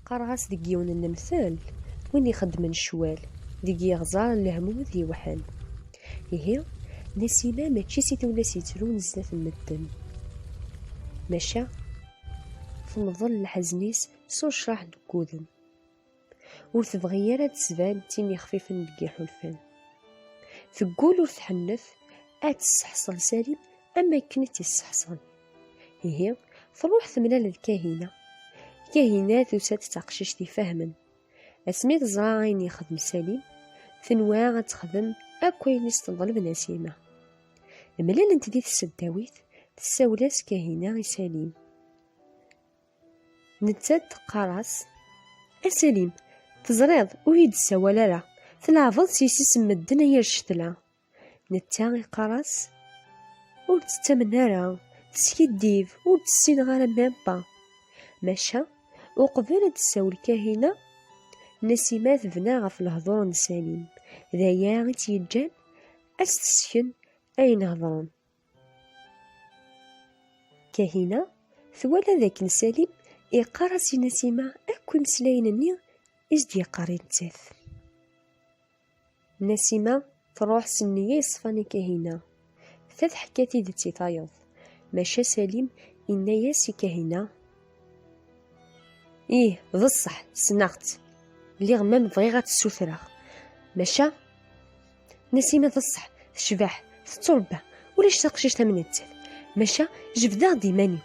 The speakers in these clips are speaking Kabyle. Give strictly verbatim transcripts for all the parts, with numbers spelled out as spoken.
Qqareɣ-as deg yiwen n lemtel, win ixeddmen ccwal deg yiɣẓer n lehmum d yewḥel. Ihi, Nasima mačči si tewla s yettrun zdat n medden, maca temḍel leḥzen-is s ucraḥ deg wudem. Ur tebɣi ara ad d-tban d tin ixfifen deg iḥulfan. Teggul ur tḥennet ad tesseḥṣel Salim am akken i tt-isseḥṣel. Ihi, truḥ temlal d Kahina. Kahina tusa-d d taqcict ifehmen. Asmi teẓra ayen yexdem Salim, tenwa ad texdem akk ayen i s-teḍleb Nasima. Mlalent di tseddawit, tessawel-as Kahina i Salim. Nettat teqqar-as: "A Salim, teẓriḍ ur yi-d-ssawal ara, tleɛbeḍ s yessi-s n medden ay ar ccetla." Netta iqqar-as: "Ur tt-ttamen ara, teskiddib, ur tt-ssineɣ ara même pas." Maca, uqbel ad d-tessawel Kahina, Nasima tebna ɣef lehdur n Salim, d aya i tt-yeǧǧan ad s-tessken ayen hedren. Kahina twala dakken Salim iqqar-as i Nasima akk imeslayen-nni i s-d-yeqqar i nettat. Nasima truḥ s nniya yeṣfan i Kahina. Ta tḥekka tidet i tayeḍ, maca Salim inna-yas i Kahina: "Ih, d ṣṣeḥ, ssneɣ-tt. Lliɣ ma bɣiɣ ad tt-ssutreɣ. Maca Nasima d ṣṣeḥ, tecbeḥ, tetturebba, ulac taqcict am nettat. Maca jebdeɣ-d iman-iw.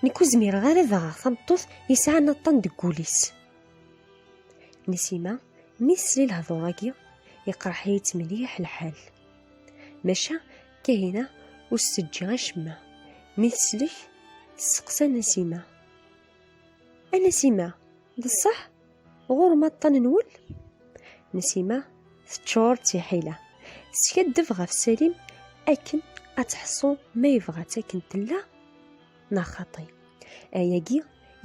Nekk ur zmireɣ ara ad aɣeɣ tameṭṭut yesɛan aṭṭan deg wul-is." Nasima, mi tesli lehdur-agi, iqerḥ-itt mliḥ lḥal. Maca Kahina ur s-teǧǧi acemma. Mi teslek, testeqsa Nasima: "A Nasima, d ṣṣeḥ ɣur-m aṭṭan n wul?" Nasima teččur d tiḥila, teskaddeb ɣef Salim akken ad teḥṣu ma yebɣa-tt akken tella neɣ xaṭi. Ayagi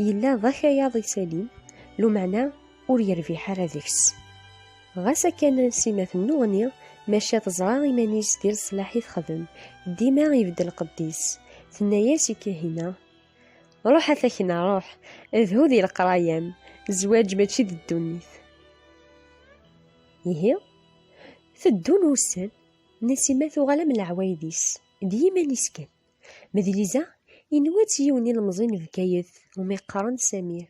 yella d akayaḍ i Salim, lumeɛna ur yerbiḥ ara deg-s. Ɣas akka Nasima tennuɣni, maca teẓra iman-is di leṣlaḥ i texdem, dima ibedd lqedd-is. Tenna-yas i Kahina: "Ruḥ a takna, ruḥ, dhu di leqraya-m, zzwaǧ mačči d ddunit." Ihi, teddun wussan, Nasima tuɣal am leɛwayed-is, d yiman-is kan. Ma d Liza, inwa-tt yiwen ilemẓi n Bgayet umi qqaren Samir.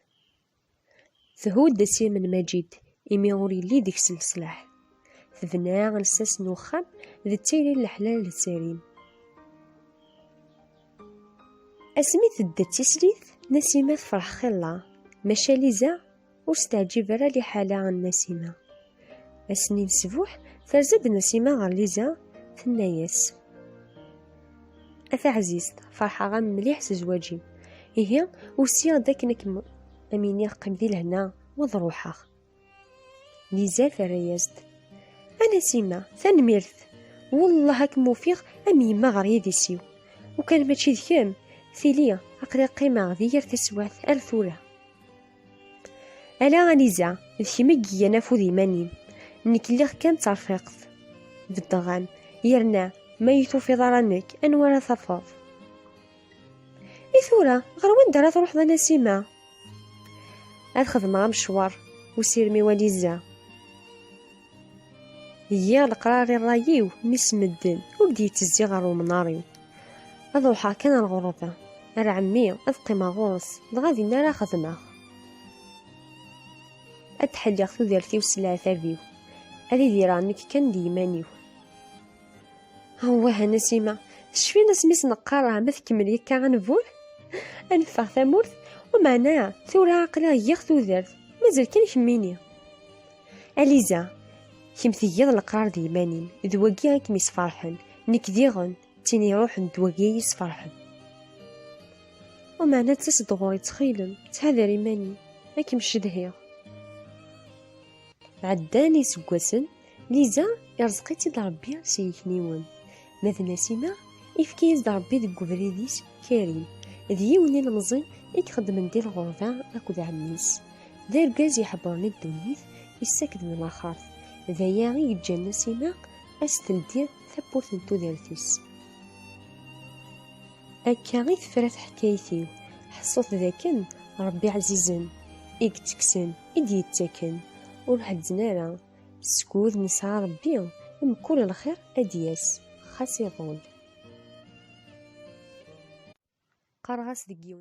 Thudd asirem n Maǧid, imi ur yelli deg-s leṣlaḥ. Tebna lsas n uxxam d tili n leḥlal d Salim. Asmi tedda d tislit, Nasima tefreḥ xilla, maca Liza ur s-teɛǧib ara liḥala n Nasima. Ass-nni n ṣṣbuḥ, terza-d Nasima ɣer Liza, tenna-yas: "A taɛzizt, ferḥeɣ-am mliḥ s zzwaǧ-im. Ihi, usiɣ-d akken ad kem-, am iniɣ qqim di lehna, u ad ruḥeɣ." Liza terra-yas-d: "A Nasima, tanemmirt. Wellah ad kem-ufiɣ am yemma ɣer yidis-iw. Ukan mačči d kemm, tili aql-i qqimeɣ di yir taswiɛt ar tura." "Ala a Liza, d kemm i igan afud iman-im. Nekk lliɣ kan d tarfiqt. Beddeɣ-am, yerna ma yi-tufiḍ ara nekk, anwa ara tafeḍ?" "I tura, ɣer wanda ara truḥeḍ a Nasima?" "Ad xedmeɣ amecwar usirem-iw a Liza. Giɣ leqrar i ṛṛay-iw, mmi-s n medden ur d-yettezzi ɣer umnar-iw. Ad ruḥeɣ kan ar ɣerba, ar ɛemmi ad qqimeɣ ɣur-s, dɣa dinna ara xedmeɣ. Ad d-ḥelliɣ tudert-iw s leɛtab-iw, ad idireɣ nekk kan d yiman-iw." "Awah a Nasima, tecfiḍ asmi s-neqqar ma tkemmel yakka anbur? Ad neffeɣ tamurt, umeɛna tura aql-aɣ giɣ tudert, mazal kan kemmini." "A Liza, kemm tgiḍ leqrar d yiman-im, d wagi i kem-isferḥen, nekk diɣen d tin iruḥen d wagi i yi-isferḥen. Umeɛna ttass-d ɣur-i ttxil-m, ttḥadar iman-im, ad kem-cedhiɣ." Ɛeddan iseggasen, Liza irẓeq-itt-id Ṛebbi s yikniwen, ma d Nasima, ifka-yas-d Ṛebbi deg ubrid-is Karim, d yiwen ilemẓi i ixeddmen di lɣerba akked ɛemmi-s. D argaz iḥebbren i ddunit, yessakden laxert. D aya i yeǧǧan Nasima ad s-teldi tawwurt n tudert-is. Akka i tefra teḥkayt-iw. Ḥṣut dakken Ṛebbi ɛzizen, i yettekksen, i d-yettaken, ur ḥezzin ara. Skud nesɛa Ṛebbi, mkul lxir ad d-yas, xas iḍul. Qqareɣ-as deg yiwen